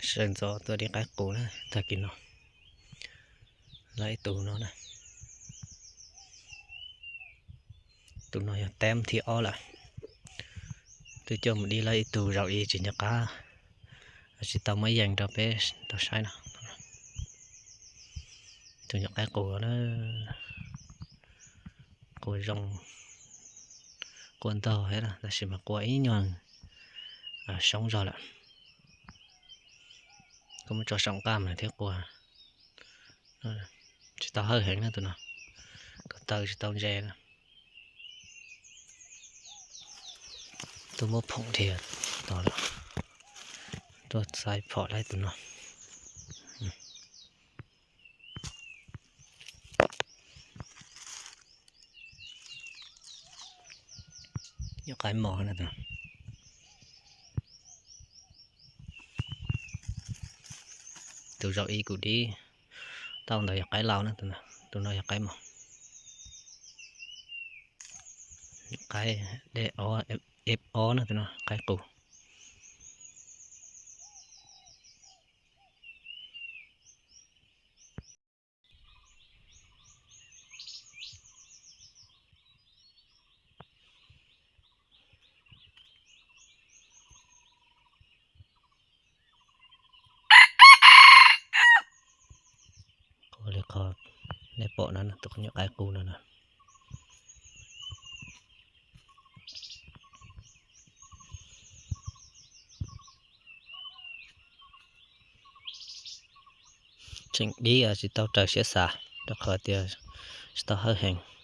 Sawv ntxov tuaj dib qaib qus na, tag kis no. Lawv ib tug no na. Tus no yog teb thib ob lawm. Twb coj mus dib lawv ib tug zaum i tsis nco qab, tsis tau muab yees rau peb tau saib no. Tus nyuam qaib qus na, quas zoo, quas ntog thiab tab sis mas quas ib nyuag soob zog lawm. Kuv muab tso saum nqaj mas thiab quas tsis tau hawj heev na tus no, ko taw tsis tau ntse na. Tuaj muab phoom dhia to lawm, tuaj xaiv phom laib tus no. Yog qaib mos na. Tus zaum i kuv dib tau ntawd yog qaib laus na, tus no yog qaib mos. Qaib dej ob, eb ob na, tus no qaib qus. Ua li qhov nej pom no, tus nyuam qaib qus no na. Tseem dib tsis tau raws siab xav rau qhov tias tsis tau hawj heev.